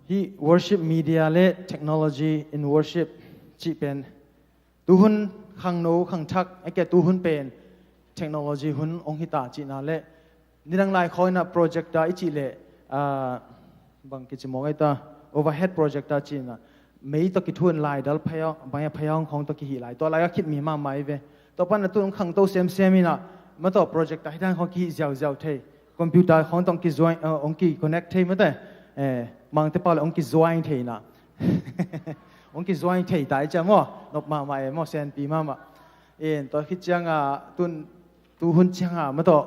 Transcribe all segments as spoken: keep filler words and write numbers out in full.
Hih worship media le technology in worship cih pen tuhun khangno khangthak a kia tuhun pen technology hun ong hita cihna le nidang lai khawng inah projector i cih le, ah, bang kici mawk ei ta, overhead projector cihna mei tawh kithun laidal phaya bang a phaya hong khawng tawh kihih lai tua lai a khit mi mahmah i ve. Tua pan a tun ong khangto semsem inah ma tawh projector hidang khawng kihih ziauziau thei. Computer khawng tawh ong kizuai, uh, ong ki-connect thei mate. Eh, mangte pau le ong kizuai thei na. Ong kizuai thei tai cia maw. Nop mahmah e maw, senpi mahmah. In tua khit cianga tun tuhun cianga ma tawh,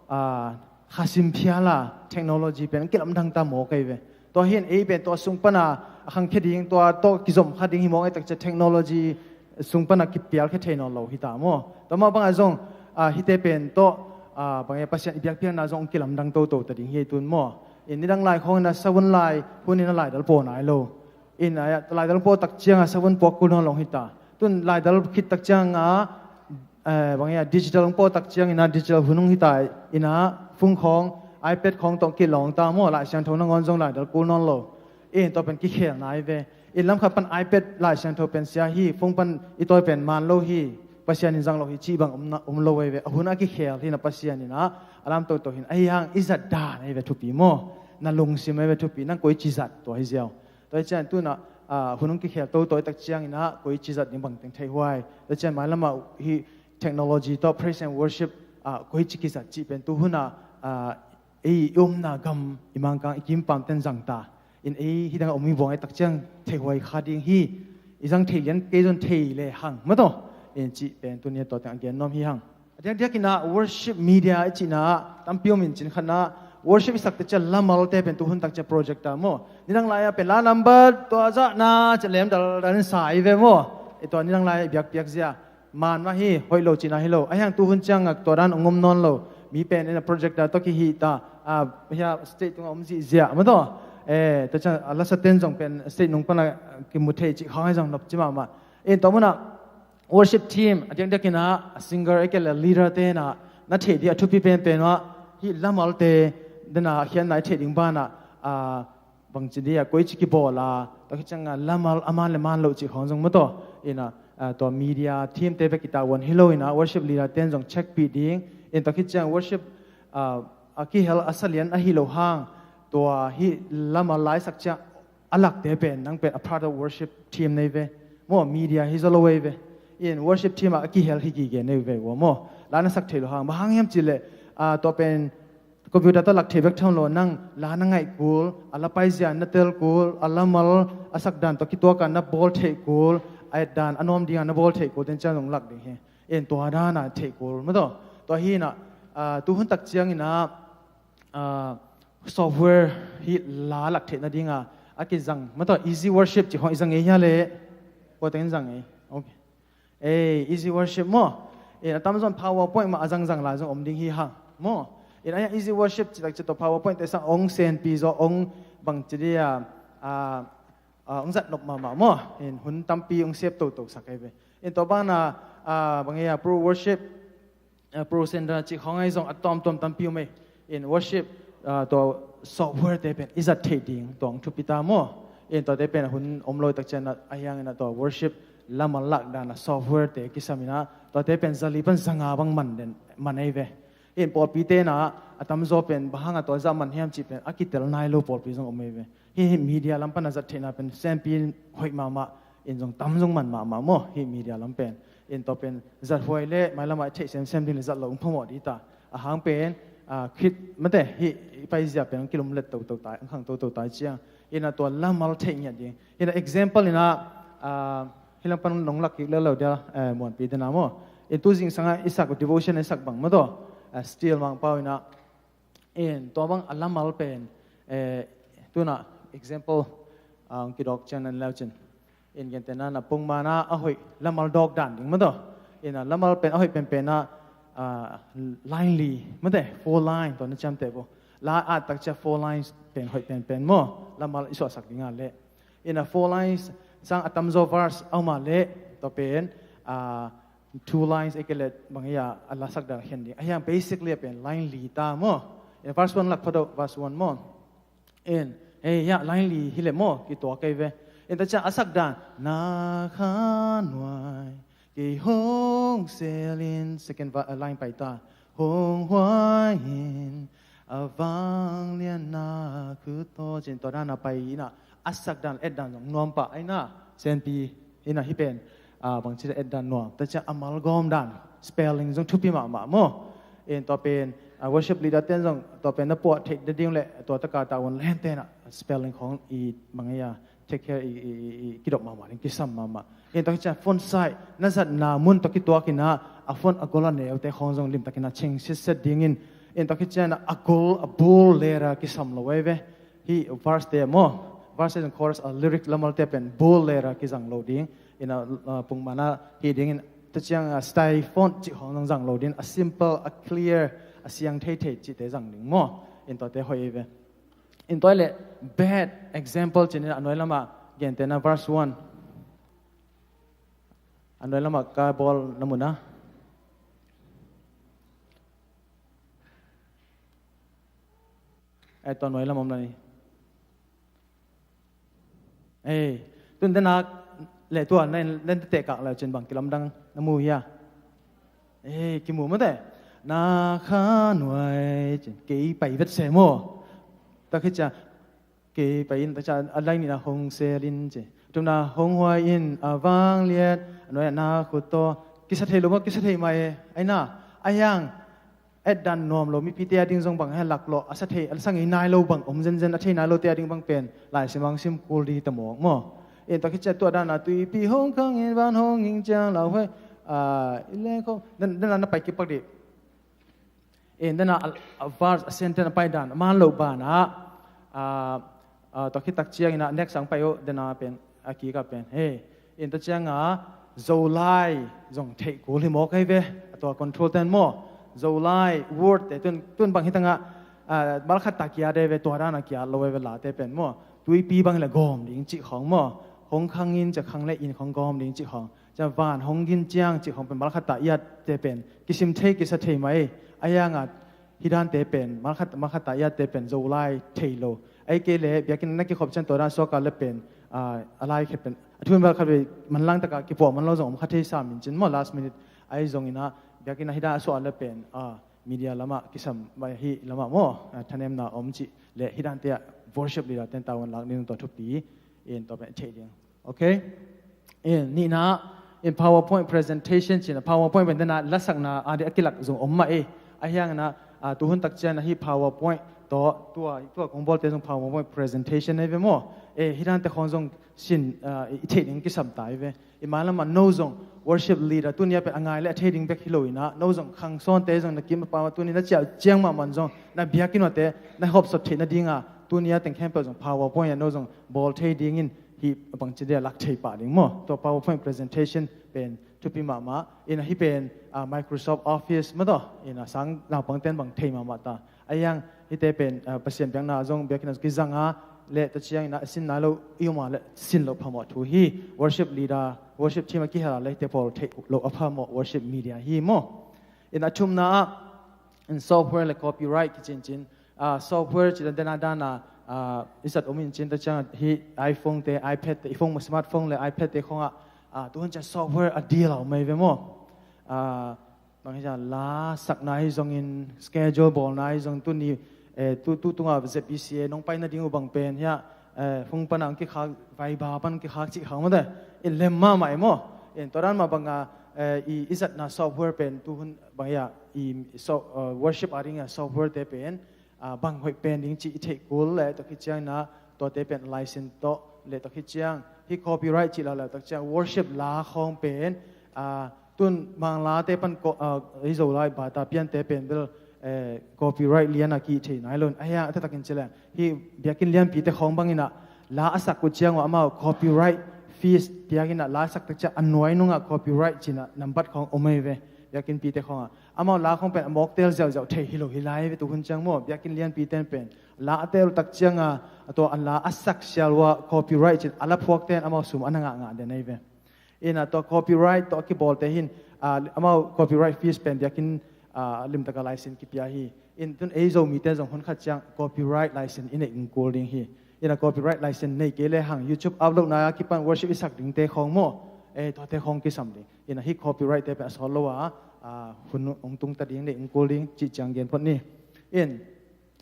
ah, khasim phiala technology pen kilamdang ta maw kei ve. Tua hin ei pen tua sung pana a khangkhia ding, tua tawh kizom kha ding hi maw ngai tak cia technology sung pana kipial khia thei nawn lo hita maw. Tua mah banga zong, ah, hite pen tawh, ah, bang e Pasian i biakpiakna zong kilamdang toto ta ding hi tun maw. In nidang lai khawng ina savun lai hun ina laidal paw nai lo. In a laidal paw tak cianga savun puak kul nawn lo hita. Tun laidal khit tak cianga, eh, bang e digital hong paw tak ciang ina digital hun hong hita ina phung khawng iPad khawng tawh kilawng ta maw, Lai Siangtho nangawn zong laidal kul nawn lo. In tua pen kikhel nai ve. In lamkhat pan iPad Lai Siangtho pen sia hi, phone pan i tawi pen man lo hi, Pasian in zang lo hi cih bang om na, om lo ei ve. A hun a kikhel hi na Pasian ina a lam toto hin ahi hang i zat dan ei ve thupi maw. Na lungsim ei ve thupi, nang koici zat tua hi ziau. Tua hi cian tuna, ah, hun hong kikhel toto i tak ciang ina koici zat ding bangteng thei huai. Tua cian mailamah hi technology tawh praise and worship, ah, koici kizat cih pen tuhuna, ah, ei i omna gam i mangkang i kimpamten zang ta. In ei hidang a om i buang i tak ciang thei huai kha ding hi. I zang thei lian kei zon thei le hang ma tawh. In cih pen tuni a tua teng a gen nuam hi hang. A diakdiak ina worship media i cihna tampi om in cin khatna worship i sakte cia lamalte pen tuhun tak cia projector maw. Nidang lai a pen la number tua zahna cia lem daldal in sa i ve maw. I tua nidang lai a i biakpiak zia. Man mah hi, hoih lo cihna hi lo. A hiang tuhun ciangak tua dan ong om nawn lo. Mi pen ina projector tawh kihih ta. Ah, hia stage tunga om zihziah ma tawh. Eh, tua ciang a lasa ten zong pen stage nung pana kimu thei cih khang hi zong nop ci mahmah. In tua muna worship team a diakdiak ina a singer a kele leader te ina na thei di a thupi penpen mah hi lamalte dena khian nai thei ding bana, ah, bangci dia koici kibawl a, tua khit cianga lamal a man le man lo cih khawng zong ma tawh. Ina, ah, tua media team te bek i tavuan hi lo ina worship leader ten zong check pih ding. In tua khit ciang worship, ah, a kihel a salian ahi lo hang tua hi lamal laisak ciang a lakte pen nang pen a part of worship team nei ve. Maw media hi zaw lo ei ve. In worship team ah a kihel hi gige nei ve ua maw. La na sak thei lo hang. Bang hang hiam cih leh, ah, tua pen computer tawh lak thei bek tham lo nang la na ngaih kul, a la paizia na tel kul, a lamal a sak dan tawh kituaka na bawl theih kul, a et dan a nuam dinga na bawl theih kul, ten ciang zong lak ding hi. En tua dana theih kul ma tawh. Tua hi na, ah, tuhun tak ciang ina, ah, software hi la lak theih nadinga a kizang ma tawh, Easy Worship cih khawng i zang ei hia le? Kua teng in zang ei? Okay. Ei, Easy Worship maw. In a tamzawn PowerPoint mah a zangzang lai zong om ding hi hang maw. In a hiang Easy Worship cih tak cih tawh PowerPoint te sang ong senpi zaw ong bangci dia, ah, ah, ong zat nop mahmah maw. In hun tampi ong sep toto sak ei ve. In tua bana, ah, bang ei a Pro Worship, ah, Pro Center cih khawng ei zong a tawmtawm tampi om ei. In worship, ah, tua software te pen i zat theih ding tua ong thupi ta maw. In tuate pen a hun om lo tak ciang a hiang ina tua worship lamal lak dana software te kisam ina tuate pen zali pan zanga bang man den man ei ve. In pawlpi te na a tamzaw pen bang hanga tua zah man hiam cih pen a kitel nai lo pawlpi zong om ei ve. Hi, hi media lam pan a zat theihna pen senpi hoih mahmah in zong tam zong man mahmah maw hi media lam pen. In tua pen zat huai le mailamah i theih semsem ding le zat lo ung phamawh dih ta. A hang pen, ah, khit mate hi i paizia pen ong kilumlet toto tai, ong khang toto tai ciang. Ina tua lamal theih ngiat ding. Ina example ina, ah, hi lam pan nong lak kik lelo dia, eh, muanpi dena maw. In tu zingsanga i sak devotion i sak bang ma tawh, eh, Steel Mangpau ina. In tua bang a lamal pen, eh, tuna example, ah, ong kidawk ciang nan leu cin. In gentena na pungmana a hoih lamal dawk dan ding ma tawh. Ina lamal pen a hoih penpena, ah, line li mate four line tua na ciamteh bo. La at tak cia four lines pen hoih penpen maw. Lamal i suahsak dinga le. Ina four lines sang a tamzaw verse a om a le tua pen, ah, two lines ei kei le bang ei a a lasak dan a khen ding. A hiang basically a pen line li ta maw. Ina verse one lak pha do, verse one maw. In Ei, ya, line li hi le maw, kituak kei ve. Enta ciang a sak dan, na kha nuai, kei hong selin, second va-, uh, line pai ta. Hong huai in, a vanglian na khuto, cin tua dan a pai ina, a sak dan, et dan zong nuam pah, aina, senpi, ina hi pen, ah, bangci et dan nuam. Tua ciang a malgawm dan, spelling zong thupi mahmah maw. In tua pen, ah, worship leader ten zong, tua pen na puah theih nading le, tua taka ta wan len tena, spelling khong i bang ia, take care i, i, i, i kidop mahmah, in kisam mahmah. In tua ciang font size, na zatna mun tua kituak ina, a font a gol a neu te khong zong limtak ina cheng sitset dingin. In tua ciang a gol, a bold letter kisam lo ei ve. Hi verse te maw, verse and chorus a lyric lamalte pen bold letter kizang lo ding. Ina, uh, pungmana hi dingin, tua ciang, uh, style font cih khong zang lo ding. A simple, a clear, a siang theithei cihte zang ding maw. In tua te hoih ei ve. In tua le bad example cin ina a nuai lama, gente na verse one. A nuai lama ka bawl na muna. Ei, tua nuai lam om na ni. Ei, tun denak le tua na in, len tete kak le cin bang kilamdang na mu hia. Ei, kimu mate. Na kha nuai cin, kei pai vet se maw. Tua khit ciang, kei pai in, tua ciang a lai nihna hong selin ci. Tumna hong huai in, a vangliat, a nuai na khuto. Kisa thei lo maw, kisa thei mai, aina, a hiang, et dan nuam lo, mipite a ding zong bang he lak lo, a sa thei, a sa ngei nai lo bang om zenzen, a thei nai lo te a ding bang pen, Lai Siangtho sim kul di ta mawk maw. In tua khit ciang tua dan a tuipi hong khang in van hong ing ciang lau hoi, ah, i leng khong, dan, dan a na pai kipak di. In dan a, a verse, a sentence a pai dan, a man lo ban a, ah, ah, tua khit tak ciang ina, next ang pai uh, dan a pen, a kik a pen. Hei, in tua ciang a, Zolai zong theih kul hi mawk ei ve, a tua control ten maw. Zolai, word te, tun, tun bang hi tang a, ah, malkhat ta kia de ve, tua dan a kia lo ei ve la te pen maw. Tuipi bang le gawm ding cih khong maw. Hong khang in cia khang le in khong gawm ding cih khong. Cia van hong gin ciang cih khong pen malkhat ta iat te pen. Kisim thei, kisa thei mai. A hiang a, hi dan te pen, malkhat, malkhat ta iat te pen, Zolai thei lo. Ei kei le, biakinn na kikhop ciang tua dan suak a le pen, ah, a lai khet pen. A thu in bel khat vei, manlang taka kipuah man lo zong om kha thei sam in cin maw, last minute. Ei zong ina, biakinn a hi dan a suak a le pen, ah, media lama, kisam, mai hi lama maw, ah, thanemna om cih le, hi dan te a worship leader ten tawan lak ding tua thupi, in tua pen thei ding. Okay? In, nihna, in PowerPoint presentation cina, PowerPoint pen dena lasakna, a di a kilak zong om mah e. A hiang na, ah, tuhun tak ciang na hi PowerPoint to, tua, tua kong bawl te zong PowerPoint presentation ei ve maw. E, hi dan te khong zong sin, ah, i thei ding kisam ta ei ve. I man lama no zong worship leader, tunia pen a ngai le a thei ding bek hi lo ina, no zong khang sawn te zong na kim a pa ma tuni na ciah ciang mahmah zong, na biakinn ua te, na hopsot theih nadinga, tunia teng khempeuh zong PowerPoint a no zong bawl thei dingin, hi bangci dia lak thei pah ding maw. Tua PowerPoint presentation pen thupi mahmah. Ina hi pen, ah, Microsoft Office maw taw. Ina sang naupang ten bang thei mahmah ta. A hiang hite pen, ah, Pasian biakna zong biakinn a zong kizang a le tua ciang ina a sin nai lo i um a le sin lo phamawh thu hi. Worship leader, worship team a kihel a le hite pawl thei lo a phamawh worship media hi maw. Ina thumna ah in software le copyright kicincin, ah, software ci dan dena dana, ah, i zat om in cin ta ciang hi iPhone te, iPad te, i phone, smartphone le iPad te khong ah, ah, tuhun ciang software a dil a om ei ve maw. Ah, bang hi ciang la sakna hi zongin, schedule bawlna hi zong tuni, eh, tu, tu tunga Z B C A nong paina ding uh bang pen hia, eh, phone pana ang kikhak, Viber pan kikhak cih khak maw te, in lem mahmah ei maw. In tua dan mah banga, eh, i, i zatna software pen tuhun bang hia, i so, uh, worship a ding a software te pen, ah, bang hoih pen ding cih i theih kul le tua khit ciang na, tuate pen license tawh le tua khit ciang, hi copyright cih la le tua khit ciang worship la khong pen, ah, tun Manglate pan ko, ah, hi Zolai bata piante pen bel, eh, copyright lian a kih thei nai lo. A hiang a taktakin ci le hi biakinn lianpite khong bangin ah la a sak uh ciang uh amau copyright fees piakin ah la a sak tak ciang a nuai nungah copyright cina nambat khong om ei ve. Biakinn pite khong ah amau la khong pen a mawk tel ziauziau thei hi lo hi lai ve tuhun ciang maw. Biakinn lianpi ten pen la a tel tak cianga a tua a la a sak sial uh a copyright cin a la phuak ten amau sum a na ngah ngah den ei ve. Ina tua copyright tawh a kibawlte hin, ah, amau copyright fees pen biakinn, ah, limtaka license kipia hi. In tun ei Zomi ten zong hun khat ciang copyright license i neih kul ding hi. Ina copyright license nei kei le hang YouTube upload na a kipan worship i sak dingte khawng maw, e, tuate khawng kisam ding. Ina hih copyright te pen a sawt lo a, a, hun hong tung ta ding, nei hong kul ding cih ciang gen phot ni. In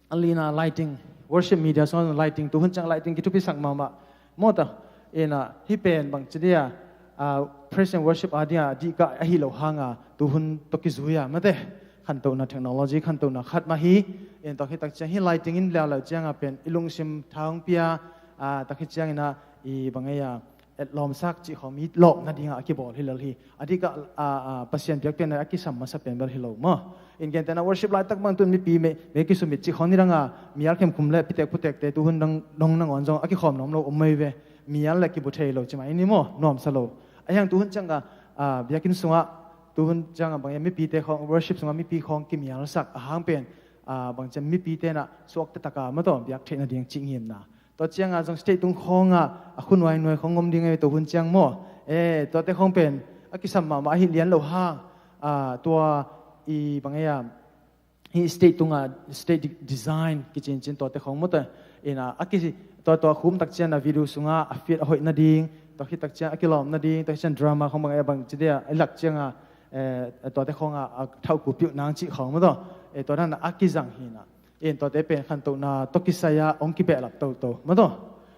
a lina lighting, worship media sungah lighting, tuhun ciang lighting kithupi sak mahmah maw ta. Ina hih pen bangci dia, a, praise and worship a dia dihkah ahi lo hanga tuhun tawh kizui a mate. Khantohna technology khantohna khat mah hi. In tawh khit tak ciang hih lighting in lialau cianga pen i lungsim tha hong pia, a, tak khit ciangina i bang ei a, etlawmsak cih khawng mi lawpna dinga a kibawl hi lel hi. A dikah, a, a, Pasian biakpiakna a kisam masa pen bel hi lo maw. In gentehna worship laitak bang tun mipi me, me kisumit cih khawng nidanga mial khemkhum le pitek putekte tuhun dang dong nangawn zong a kikhawm nuam lo om mai ve. Mial le kibu thei lo ci mai ni maw, nuamsa lo. A hiang tuhun cianga, a, biakinn sungah, tuhun cianga bang ia mipite khawng, worship sungah mipi khawng kimialsak a hang pen, a, bang ciang mipite na suakta taka maw taw biak theihna ding cih ngimna. Tua cianga zong state tung khawnga a khu nuainuai khawng ngom ding ei, tua hun ciang maw. E, tuate khawng pen a kisam mahmah ahi lian lo hang, a, tua i bang ei a, hi state tunga state de-, design kicincin tuate khawng maw ta. Ina a ki, tua, tua khum tak cianga video sunga a fit a hoih nading, tua khit tak ciang a kilawm nading, tua khit ciang drama khawng bang ei a bang ci dia, a lak cianga, e, tuate khawnga a thauhku piuh nang cih khawng maw taw. E, tua dana a kizang hina. In tuate pen khantohna tawh kisai-a hong kibehlap toto maw taw.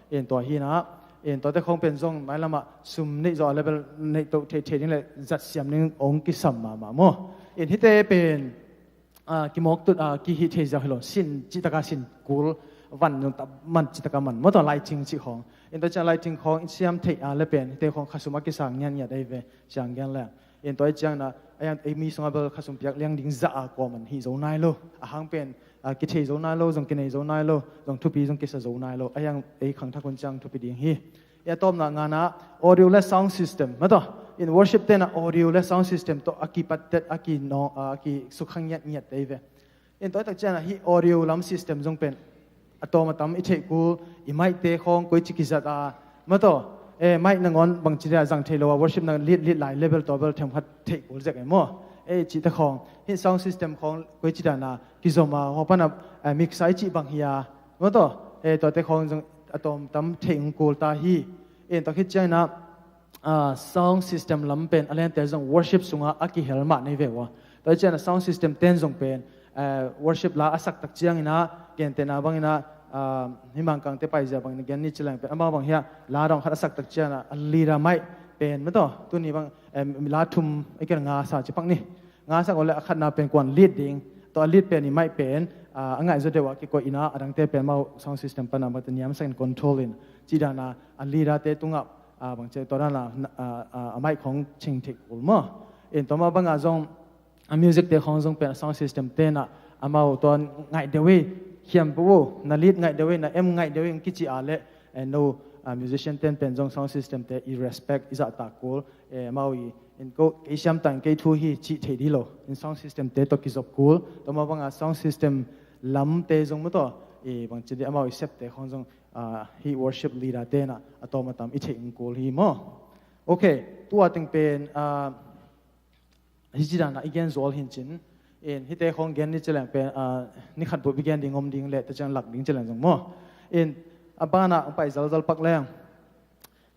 In tua hina, in tuate khawng pen zong mailamah sum neih zawh a level neih to theithei ding le zat siam ding hong kisam mahmah maw. In hihte pen, a, kimawk tut, a, kihih thei ziau hi lo, sin cihtaka sin kul, van zong ta man cihtaka man maw taw, lighting cih khawng. In tua ciang lighting khawng in siam theih a le pen hihte khawng khasum a kisang ngiatngiat ei ve, ciang gen le. In tua i ciangna, a hiang ei mi sungah bel khasum piak liang ding zah a kuaman hi zo nai lo. A hang pen, a, kithei zo nai lo, zong kinei zo nai lo, zong thupi zong kisa zo nai lo. A hiang ei khangthak hun ciang thupi ding hi. I a tawpna ngana audio le sound system maw taw. In worship tena audio le sound system tawh a kipattet, a kinawng, a kisukha ngiatngiat ei ve. In tua tak ciangah hih audio lam system zong pen a tawm a tam i theih kul, i mic te khawng koici kizat a maw taw. E, mic nangawn bangci dia zang thei lo a, worship na lead, lead lai level tua bel themkhat theih kul zek ei maw. E, cihte khawng, hih sound system khawng koici dana kizom a, hua pana, e, mixer i cih bang hi a maw taw. E, tuate khawng zong a tawm tam theih hong kul ta hi. In tua khit ciangina, a, sound system lam pen a lente zong worship sungah a kihel mah nei ve ua. Tua i ciangina sound system ten zong pen, a, worship la a sak tak ciangina, gentehna bangina, a, hih Mangkangte paizia bangina gen ni ci leng pen, amau bang hiah la dawng khat a sak tak ciangina a leader mic pen maw taw. Tuni bang, em, la thum, e, kei nga sa ci pak ni. Nga sak uh le a khatna pen kuan lead ding, tua a lead pen i mic pen, a, a ngaihzaw deuh ah kikoih ina, a dangte pen amau sound system pana bangte niamsakin control in, cih dana a leader te tungah, a, bangci tua dana, a, a, a mic khawng cing theih kul maw. In tua mah banga zong a music te khawng zong pen a sound system tena amau tua ngaih deuh i, khiam peuh uh, na lead ngaih deuh i, na amp ngaih deuh i, kici a le, e, no, a, musician ten pen zong sound system te i respect, i zahtak kul, e, amau i, in ko, kei siam tang, kei thu hi cih thei di lo. In sound system te tawh kizop kul. Tua mah banga sound system lam te zong maw taw, e, bangci di amau i sep te khawng zong, a, hih worship leader tena a tawm a tam i theih hong kul hi maw. Ok, tua teng pen, a, hih ci dana i gen zual hi cin. In hihte khawng gen ni ci leng pen, a, ni khat bup i gen ding om ding le, tua ciang lak ding ci leng zong maw. In a bana hong pai zalzal pak leng.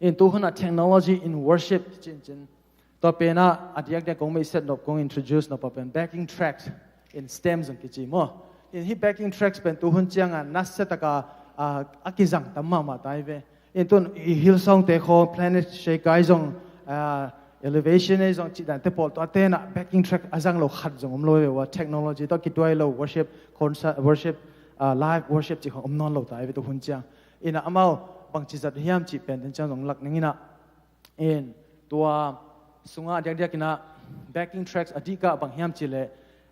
In tuhuna technology in worship cin cin. Tua pena a diakdiak kong meihset nop, kong introduce nop a pen backing tracks in stem zong kici maw. In hih backing tracks pen tuhun cianga nasia taka, a, a kizang tam mahmah tai ve. In tun i Hillsong te khaw, Planet Shake ai zong, a, Elevation ai zong cih dan te pawl tua tena backing track a zang lo khat zong om lo ve ua, technology tawh kituai lo worship, concert, worship, a, live worship cih khawng om nawn lo tai ve tuhun ciang. Ina amau bangci zat hiam cih pen den ciang zong lak ning ina. In tua sungah diakdiak ina backing tracks a dihkah bang hiam cih leh,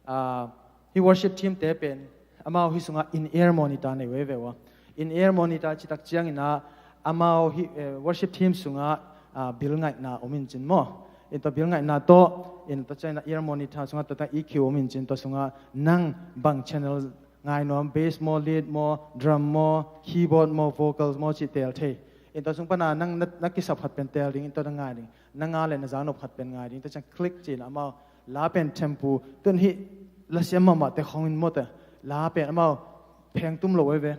a, hih worship team te pen amau hih sungah in-ear monitor nei veve ua. In-ear monitor citak ciang ina amau hih, e, worship team sungah, a, bil ngaihna om in cin maw. In tua bil ngaihna tawh, in tua ciang ina ear monitor sungah tua tang E Q om in cin, tua sungah nang bang channel ngai nuam, bass maw, lead maw, drum maw, keyboard maw, vocals maw cih tel thei. In tua sung pana nang na, na kisap khat pen tel ding, in tua na ngai ding. Na nga le na za nop khat pen ngai ding. Tua ciang click ci-in amau la pen tempo, tun hih lasiam mahmah te khawng in maw te, la pen amau pheng tum lo ei ve.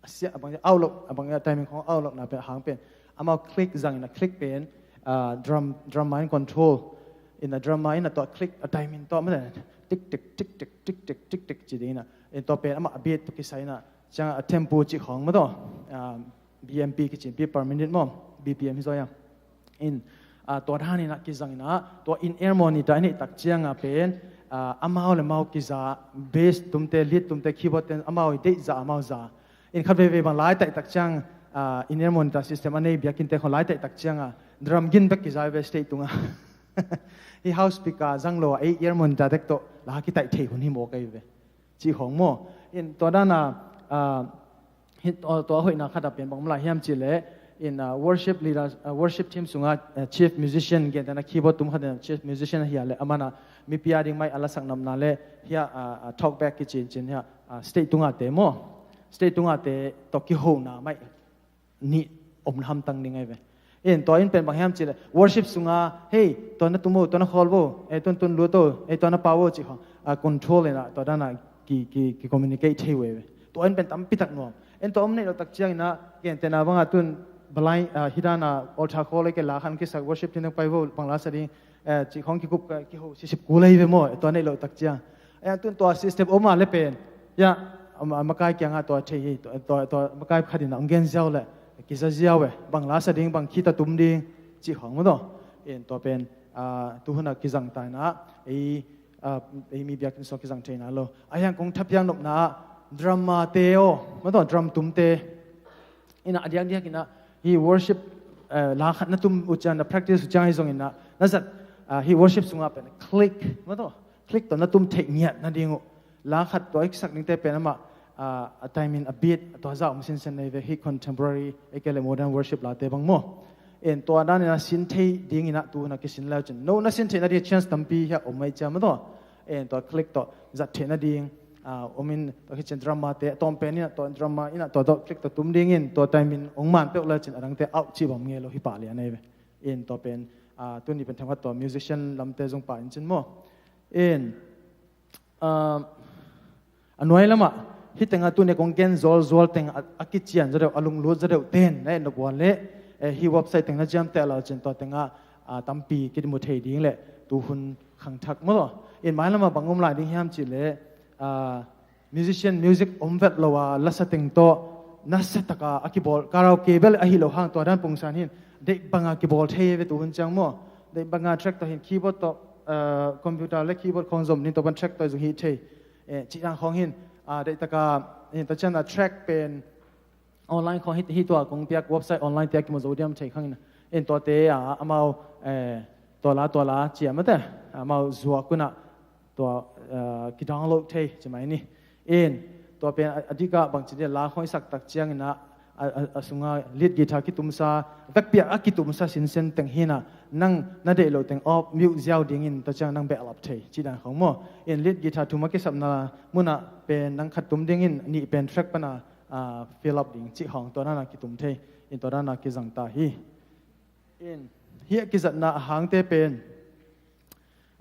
sia, a bang out lo, a bang timing khong out lo na pen, a hang pen amau click zang in a click pen, ah, drum, drum ma in control in a drum ma in a tua click a timing tua mate tik tik tik tik tik tik tik tik ci ding in a, in tua pen amah a beat tua kisai in a, ciang a tempo ci khong maw tua, ah, B M P kici, beat per minute maw, B P M hi zaw ia. In, ah, tua dan in a kizang in a, tua in-ear monitor a neih tak ciang a pen, ah, amau le mau kiza, bass tumte, lead tumte, keyboard te amau i deih za, amau za. In khat veve bang lai taih tak ciang, ah, in-ear monitor system a nei biakinn te khong lai taih tak ciang a, drum gin bek kiza ve stage tung a. Hi house speaker zang lo a, ei ear monitor tek tawh la kitaih thei hun hi mawk ei ve. Ci khong maw. In tua dan a, ah, hi, tua, tua hoihna khat a pen bang om lai hiam cih leh, in, ah, worship leader, ah, worship team sungah, ah, chief musician, gentehna keyboard tum khat in chief musician hi a leh, aman a mipi a ding mic a lasak nopna leh, hi a, ah, ah, talk back kici in cin hi a, ah, stage tung a te maw. Stage tung a te tawh kihona mic nih om na hamtang ding ei ve. In tua in pen bang hiam cih leh worship sungah, hei, tua na tum o, tua na khawl o, ei, tun tun lut o, ei, tua na pau o ci khong, ah, control in a, tua dan a ki, ki, ki communicate thei uh ei ve. Tua in pen tampi tak nuam. In tua om neih lo tak ciang in a, gentehna bang a tun balai, ah, hi dan a altar call ei kei la khan kisak worship team pai o, bang la sa ding, eh, ci khong kikup ka, kiho sisip kul ei ve maw, tua neih lo tak ciang. Eh, tun tua system om a leh pen, ia, a, a makai kiang a tua thei hi, tua, tua, tua makai khat in a hong gen ziau leh, kiza ziau e, bang la sa ding, bang key ta tum ding, ci khong maw tua. In tua pen, ah, tu hun a kizang ta in a, ei, ah, ei mi biakinn sung kizang thei na lo. A hiang kong thapiak nopna, drum ma te aw, maw tua, drum tum te. In a, a diakdiak in a, hi worship, eh, la khat na tum uh ciang, na practice uh ciang hi zong in a, na zat, ah, hi worship sungah pen click, maw tua, click tawh na tum theih ngiat na ding uh. La khat tua i kisak dingte pen amah, ah, a time in a beat, a tua zah om sinsen nei ve, hi contemporary, ei kei leh modern worship late bang maw. In tua dan in a sin thei ding in a tu hun a kisin leu cin. No na sin theih na ding chance tampi hi a om ei ciam maw tua. In tua click tawh zat theih na ding, ah, om in tua khit ciang drum ma te, tawm pen in a tua drum ma in a tua tawh click tawh tum ding in tua time in ong man peuh leu cin a dangte out ci bang nge lo hi pah lian ei ve. In tua pen, ah, tuni pen themkhat tua musician lamte zong pah in cin maw. In, ah, a nuai lamah, hi tengah tuni kong gen zualzual teng a, a kician zaw deuh, a lunglut zaw deuh ten, na et nop uh leh, eh, hi website teng na ciamteh lo cin tua tengah, ah, tampi kimu thei ding leh, tu hun khangthak maw. In mai lamah bang om lai ding hiam cih leh, ah, musician, music om vet lo a, lasa teng tawh, nasa taka a kibawl, karaoke bel ahi lo hang tua dan pungsan hin, deih banga kibawl thei ve tu hun ciang maw. Deih banga track tawh hin keyboard tawh, ah, computer le keyboard khong zom nin tua ban track tawh zong hi thei. Eh, cih dan khong hin, ah, deih taka, hin ta cian a track pen online khong hi, hi tua kong piak website online tia kimu zo diam thei khang in. In tuate, ah, amau, eh, tua la, tua la, cia mate, amau zuak un a, tua, ah, kidownload thei, ci mai ni. In, tua pen a, a dikah bangci dia la khong i sak tak ciang in a, a, a, a sunga lead guitar kitumsa, vekpi a kitumsa sinsen teng hi in a, nang na deih lo teng off mute ziau ding in tua ciang nang behlap thei, ci dan khong maw. In lead guitar thum a kisapna mun ah pen nang khat tum ding in nih pen track pan a, ah, fill up ding cih khong tua dan a kitum thei, in tua dan a kizang ta hi. In, hi a kizatna a hangte pen,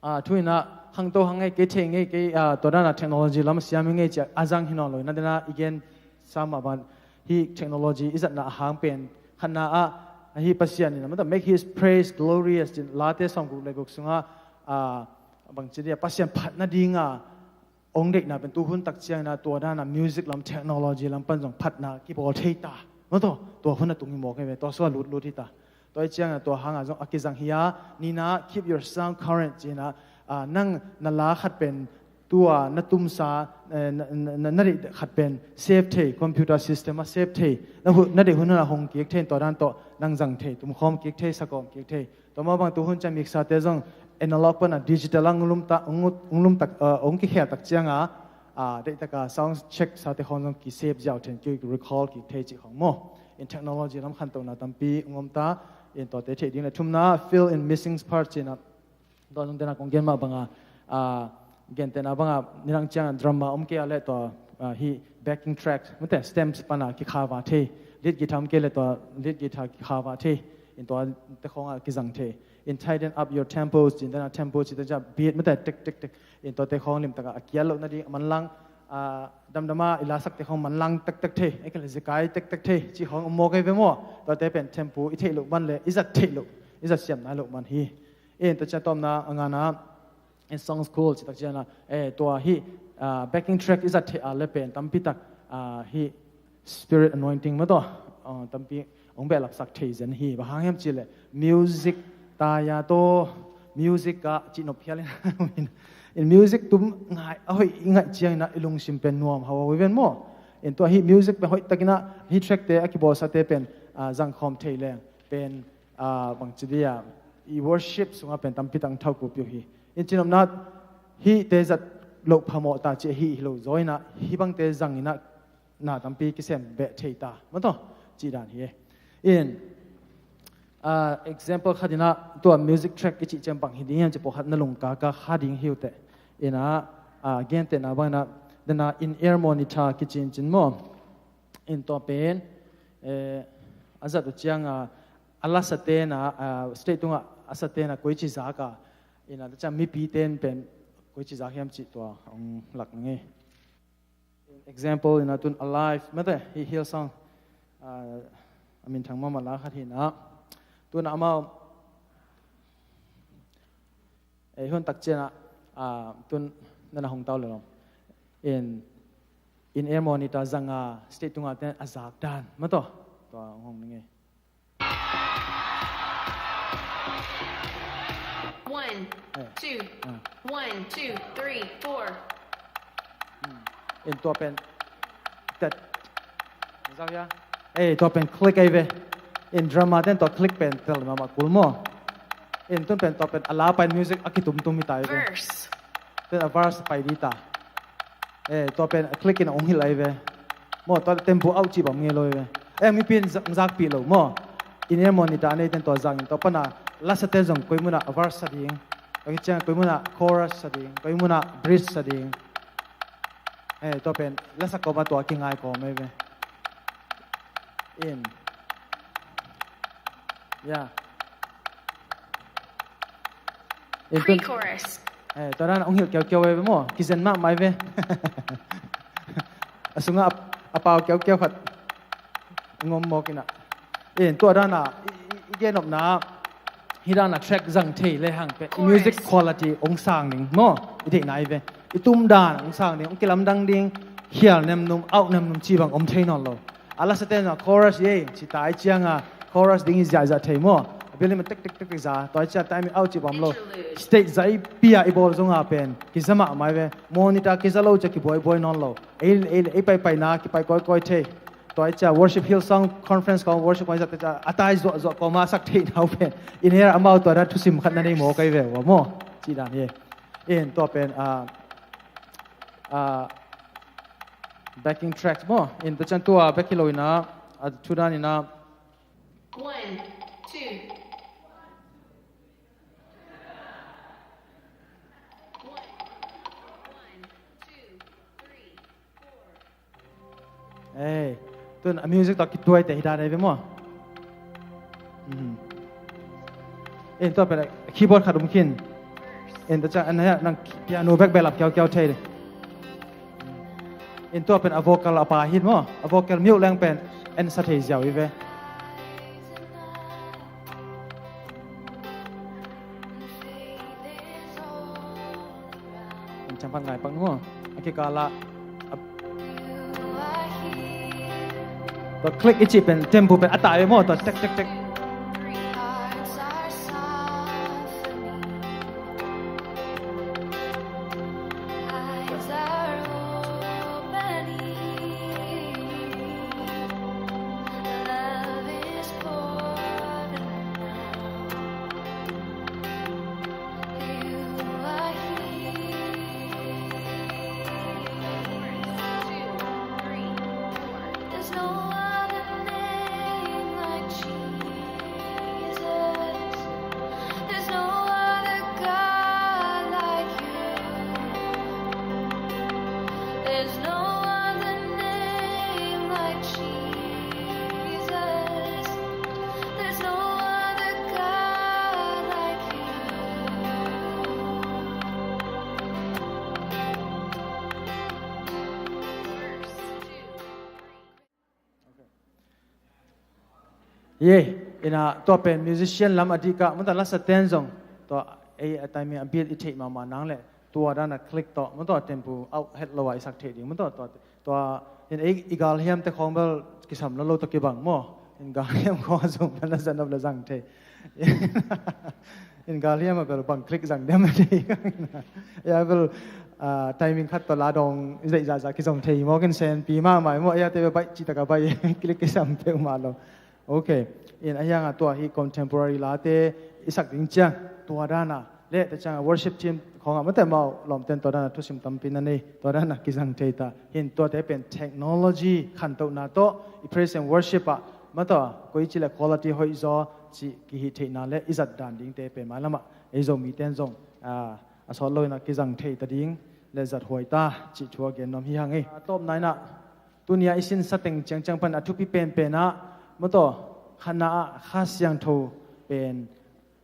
ah, thu in a khangto hang ngei kei, thei ngei kei, ah, tua dan a technology lam a siam hi ngei ci a zang hi nawn lo in a, den a i gen sa mah bang hi technology i zatna a hang pen khatna ah, hi Pasian in a, mata, make his praise glorious, ci in Late sawmguk le guk sungah, ah, bangci dia Pasian phat nading a ong deihna pen tu hun tak ciang in a tua dan a music lam, technology lam pan zong phatna kibawl thei ta. Maw tua, tua hun a tung hi mawk hi ve, tua sua lutlut hi ta. Tua hi ciang in a tua hang a zong a kizang hi a, nihna, keep your sound current ci in a, ah, nang na la khat pen tua na tumsa, eh, na, na, na, na deih khat pen save thei, computer system a save thei, na hu-, na deih hun hun a hong kik thei, tua dan tawh nang zang thei, tumkhawm kik thei, sakawm kik thei. Tua mah bang tu hun ciang mixer te zong analog pan a digital a ong lum ta, ong, ong lum tak, uh, ong kikhel tak ciang a, ah, deih taka sound check sate khawng zong ki save ziau thei, ki recall kik thei cih khawng maw. In technology lam khantohna tampi ong om ta, in tuate theih ding le thumna, fill in missing part ci in a, tua zong tena kong gen mah bang a, ah, gentehna bang a, nidang ciang a drum a om kei a le tua, ah, hi backing track, mate, stems pan a kikhava thei, lead guitar om kei le tua lead guitar kikhava thei, in tuate khawng a kizang thei. In tighten up your tempos, ci in tena tempo ci tena beat, mate, tek, tek, tek. In tuate khawng limtak a a kial loh nading, a manlang, Aa, damdama i lasakte khong manlang tektek thei, ei khen le zekai tektek thei cih khong om mawk ei ve maw? Tuate pen tempo i theih loh man le i zat theih loh, i zat siam nai loh man hi. In tua ciang tawpna a ngana in song school cih tak ciangin ah, eh, tua hih, aa, backing track i zat theih a le pen tampi tak, aa, hih spirit anointing mah tawh, aa, tampi hong behlapsak thei zen hi. Bang hang hiam cih leh music taya tawh music ah cihnop hial in, in music tum ngai a hoih i ngaih ciangin ah i lungsim pen nuam hau hau hi ven maw? In tua hih music pen hoih takin ah hih trackte a kibawlsate pen, aa, zangkhawm thei leng pen, aa, bangci dia i worship sungah pen tampi tak thau kupi uh hi. In cihnopna hihte zat loh phamawh ta cih hih hi lo zaw in ah hih bangte zangin ah na tampi kisem beh thei ta mah tawh cih dan hi. In, ah, example khat in ah tua music track i cih ciang bang hi ding hiam cih pawlkhat na lungkaka kha ding hi uh teh. In ah, ah, gentehna bangin ah dena in-ear monitor kicincin maw? In tua pen, eh, a zat uh ciang a, a lasate na, ah, stage tungah a sate na koici zak a, in ah tua ciang mipite in pen koici zak hiam cih tua hong lak ning ei. Example in ah tun Alive mate, hih Hillsong, ah, a minthang mahmah la khat hi in ah. Tun amau, eh, hun tak ciang ah, ah, tun nana hong tau le lom. In, in-ear monitor zang a stage tungah te a zak dan mah tawh tua hong ning ei. One, eh, two, ah, one, two, three, four. Hmm. In tua pen tet. Zau ya. Eh, tua pen click ei ve. In drama ten tua click pen tel mahmah kul maw? In tun pen tua pen a la pai music a kitumtum hi ta ei ve. Verse. Ten a verse pai di ta. Eh, tua pen a click in a hong hilh ei ve. Maw, tua tempo out cih bang ngei lo ei ve. Eh, mipi in za-, zakpih lo maw? In-ear monitor nei ten tua zangin tua pana lasate zong koi munah a verse sa ding, koi ciang koi munah chorus sa ding, koi munah bridge sa ding. Eh, tua pen lasak kawm a tua kingai kawm ei ve. In. Ya. In tun pre-chorus. Eh, tua dan hong hilh kiaukiau ei ve maw? Kizen mahmah ei ve. A sungah a, a pau kiaukiau khat ngom mawk in ah. In tua dan a i, i, i gen nopna hih dan a track zang thei le hang pen i music quality hong sang ding maw? I deihna ei ve. I tum dan hong sang ding, hong kilamdang ding, khial nemnum, out nemnum cih bang om thei nawn lo. A lasate na chorus ei ci ta ei ciang a chorus ding i ziahziah thei maw? A bialim a tek tek tek tek za, tua ei ciang time out cih bang om lo. Interlude. Stage zaipi a i bawl zong a pen kiza mahmah ei ve. Monitor kiza lo ciang kibuaibuai nawn lo. Ei, ei, ei paipaina kipai kawikawi thei. Tua ei ciang worship, Hillsong Conference kawm worship kawm ei zat ei ciang a tai zuahzuah kawm a sak theihna uh pen in-ear amau tua dan thusim khat na nei mawk ei ve ua maw? Cih dan hi. In tua pen, ah, ah, backing tracks maw? In tua ciang tua back hi lo in ah, a thu dan in ah. One, two. One, one, two, three, four. Ei, tun a music tawh kituai te hi dan ei ve maw? Mhm. In tua pen a keyboard khat um khin. In tua ciang an hia nang piano bek behlap kiaukiau thei. In tua pen a vocal a pa hi maw? A vocal miuh leng pen en sa thei ziau hi ve. In ciang pan ngai pak maw? A kikal ah a, tua click i cih pen tempo pen a tai maw? Tua tek tek tek. Ye, ina tua pen musician lam a dih kah, mata lasa ten zong tua ei a timing a beat i theih mahmah nang le tua dana click tawh, mata tempo out het lo a i sak theih ding, mata tua, tua in ei i galhiam te khawng bel kisam lo lo tawh kibang maw. In galhiam khawng a zong bel na zan op le zang thei. In galhiam a bel bang click zang dem a thei. Ya bel, ah, timing khat tawh la dong i zeih zahzah kizong thei maw, kin senpi mahmah maw, ya te bel baih cih taka baih click kisam peuhmah lo. Ok. In a hiangah tua hi contemporary late i sak ding ciang tua dana le ta ciangah worship team khawngah mate mau lawmten tua dana thusim tampi na nei, tua dana kizang thei ta. Hin tuate pen technology khantohna tawh i praise and worship ah mataw koi ci le quality hoih zaw cih kihih theihna le i zat dan dingte pen mailamah ei Zomi ten zong, ah, a sawt lo inah kizang thei ta ding le zat huai ta cih thu a gen nuam hi hang ei. A tawpna inah tunia i sinsa teng ciangciang pan a thupi penpen ah mataw khatna ah Kha Siangtho pen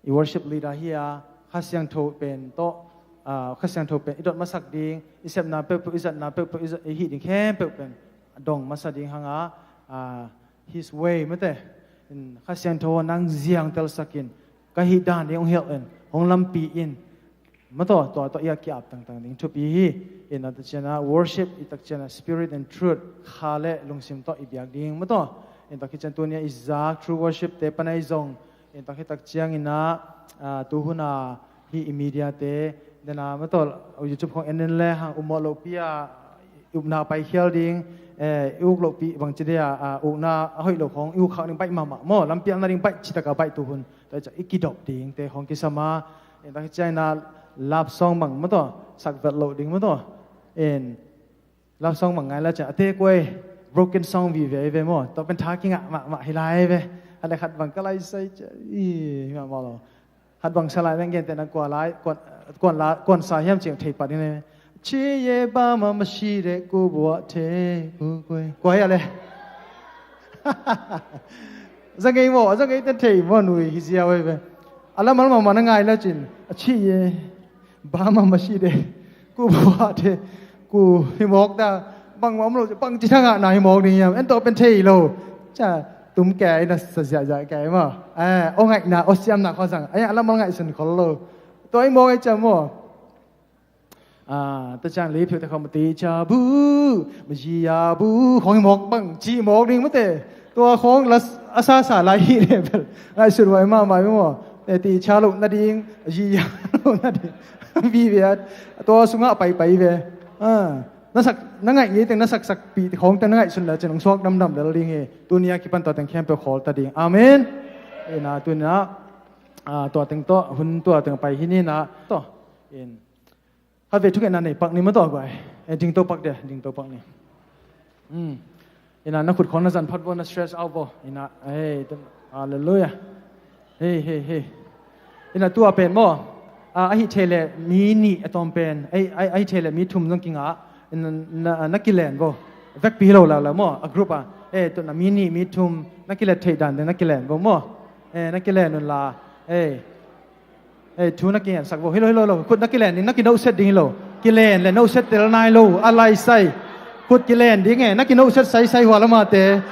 i worship leader hi a, Kha Siangtho pen tawh, ah, Kha Siangtho pen i dot masak ding, i sepna peuhpeuh, i zatna peuhpeuh, i zat, i hih ding khempeuh pen dong masa ding hanga, ah, his way mate. In Kha Siangtho nang ziangtelsak in, ka hih dan ding hong hilh in, hong lampi in, mataw tua tawh i a ki-ap tangtang ding thupi hi. In a takciana worship, i takciana spirit and truth, kha le lungsim tawh i biak ding mataw. In takcian tunia i zak true worship te panai zong in tak hi tak ciangin ah, ah, tuhuna hi i media te dena mataw YouTube khong en en le hang upmawh lohpi a upna paikhial ding, eh, i uk lohpi bangci dia, ah, ukna a hoih lo khong i uk khak ding baih mahmah maw, lampialna ding baih citaka baih tuhun tua i kidop ding te khong kisama. In tak hi ciangin ah love song bang mataw sak vet loh ding mataw. In love song mang ngai la ciang a te kuai broken song vive ve maw, tua pen tha kingah mahmah hi lai ve. Khat le khat bang ka lai sai ciang i hi mahmah lo. Khat bang sa lai beng gen te na kua lai kuan, kuan la kuan sa hiam ciang thei pat ding le. Ci ye ba ma ma si de ku bua te ku kuai kuai a le. Za ngei maw, za ngei ten thei maw nui hi zia wei ve. A la mal mahmah na ngai la cin a ci ye ba ma ma si de ku bua te ku hi mawk ta. Bang mawm lo bang ci thangah na hi mawk ding hiam, en tawh pen thei lo. Ca tum kei na sa ziahziah kei maw. Eh, aw ngaihna aw siamna khaw zang ai a lamal ngaihsun khol lo. Tua hi mawk ai ca maw. Ah, ta ciang li phiu te khawm ti ca bu ma zi ya bu khawng hi mawk bang ci mawk ding mate. Tua khawng la a sa sa lai hi le bel ngaihsun huai mahmah hi maw. Te ti ca lo nading a zi ya lo nading. Vive a tua sungah paipai ve. Ah, na sak na ngaih ngei teng na saksak pi khawng teng na ngaihsun le cin hong suak damdam lel ding hi. Tunia kipan tua teng khempeuh khawl ta ding. Amen. Ina tunia, ah, tua teng tawh hun tua teng pai hi ni na tawh. In khat ve thungetna nei pak ni ma tawh guai. Eh, dingto pak dia, dingto pak ni. Hmm. Ina na khut khawng na zan phat vo, na stretch out vo. Ina, hey, hallelujah. Hey, hey, hey. Ina tua pen maw. Ah, ahi thei le mi nih a tawm pen. Ai, ai, ahi thei le mi thum zong kingah. Ina, na, na kilen vo. Vekpi hi lo lau lau maw. A group ah. Eh, tu na mi nih, mi thum. Na kilet thei dan de na kilen vo maw. Eh, na kilen un la. Eh. Ei, thu na kingensak vo. Hi lo, hi lo, hi lo. Khut na kilen ding, na kinohset ding hi lo. Kilen le nohset tel nai lo. A laisai. Khut kilen ding e, na kinohset saisai hua lamate.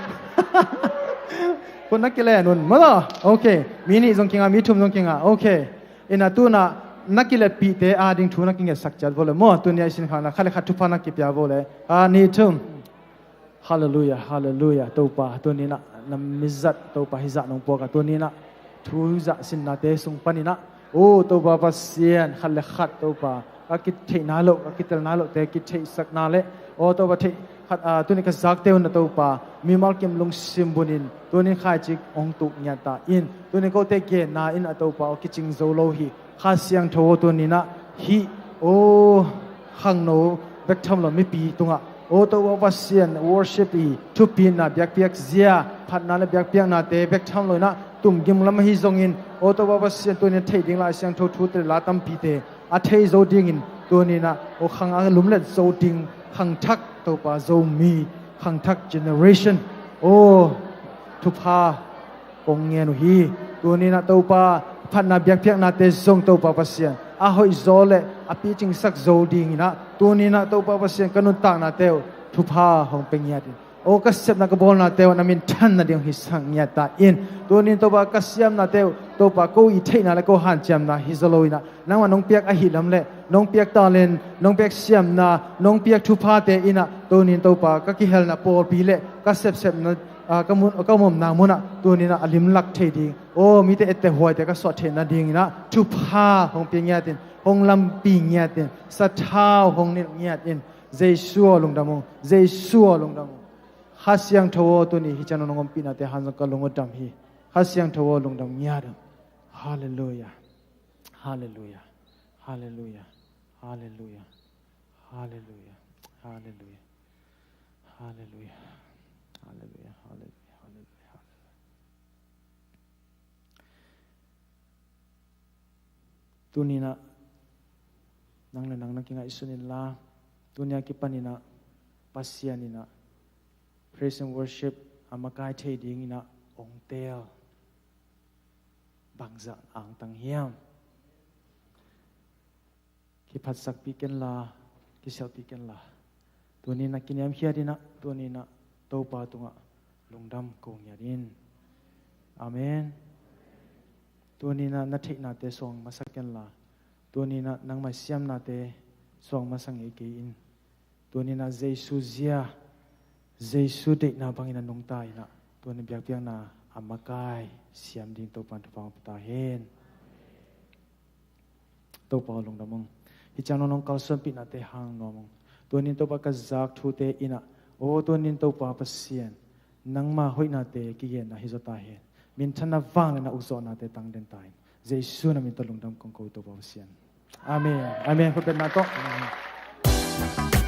Khut na kilen un. Mala. Ok. Mi nih zong kinga, mi thum zong kinga. Ok. Ina tuna na kiletpihte a ding thu na kingetsak ciat vo le maw. Tunia i sin khang na khat le khat thupha na kipia vo le. A, ni thum. Hallelujah, hallelujah. Topa, tuninah na mizat Topa hizah nong puaka tuninah thu hizah sinnate sung paninah, o Topa Pasian, khat le khat Topa ka kitheihna loh, ka kitelna lohte kitheihsakna le, o Topa theih khat, a, tuni ka zakte un a Topa mimal kim lungsim bunin tunin khaicik hong tuk ngiat ta in, tuni kote genna in a Topa aw kicing zo lo hi. Kha Siangtho aw tuninah hih aw khangno bek tham lo mipi tungah aw Topa Pasian worship i thupina biakpiak zia phatna le biakpiaknate bek tham lo inah tumgim lam ahi zongin aw Topa Pasian tunin theih ding Lai Siangtho thute le la tampite a thei zo dingin tuninah aw khang a lumlet zo ding khangthak Topa Zomi khangthak generation aw thupha kong ngen uh hi. Tuninah Topa phatna biakpiaknate zong Topa Pasian a hoih zaw le a picingsak zo dinginah tuninah Topa Pasian ka nuntaknate uh thupha hong pe ngiat in O ka sepna ka bawlnate uh na minthan nading hi sak ngiat ta in. Tunin Topa ka siamnate uh Topa ko i theihna le ko hanciamna hi zaw lo inah nangmah nong piak ahi lam le nong piak talent, nong piak siamna, nong piak thuphate inah tunin Topa ka kihelna pawlpi le ka sepsepna, ah, ka mun, ka omna munah tuninah a limlak thei ding. O mite ette huaite ka suah theih nadinginah thupha hong pia ngiat in, hong lampi ngiat in, sathau hong nilh ngiat in. Jesu aw lungdam ung, Jesu aw lungdam ung. Kha Siangtho aw, tuni hi ciang nong ompihnate hang zong ka lung uh dam hi. Kha Siangtho aw lungdam ngiat ung. Halleluiah. Halleluiah. Halleluiah. Halleluiah. Halleluiah. Halleluiah. Halleluiah. Halleluiah. Halleluiah. Halleluiah. Tuninah nang le nang na kingaihsun inla, tunia kipaninah Pasian inah praise and worship a makai thei dinginah ong teel. Bangzah angtang hiam? Kiphatsakpih kenla, kisialhpih kenla, tuninah kiniamkhiat inah, tuninah Topa tungah lungdam ko ngiat in. Amen. Tuninah na theihnate suang masa kenla, tuninah nangmah siamnate suang masa ngei kei in. Tuninah Jesu zia, Jesu deihna bangin a nungta inah, tunin biakpiakna a makai siam ding Topa in thupha hong pia ta hen. Topa aw lungdam ung. Hi ciang nong kalsuanpihnate hang nuam ung. Tunin Topa ka zak thute inah, o tunin Topa Pasian, nangma hoihnate kigenna hi zaw ta hen. Minthanna vang le na ukzawhnate tangden ta in. Jesu na min tawh lungdam kong ko Topa Pasian. Amen. Amen. Khutbetna tawh. Amen.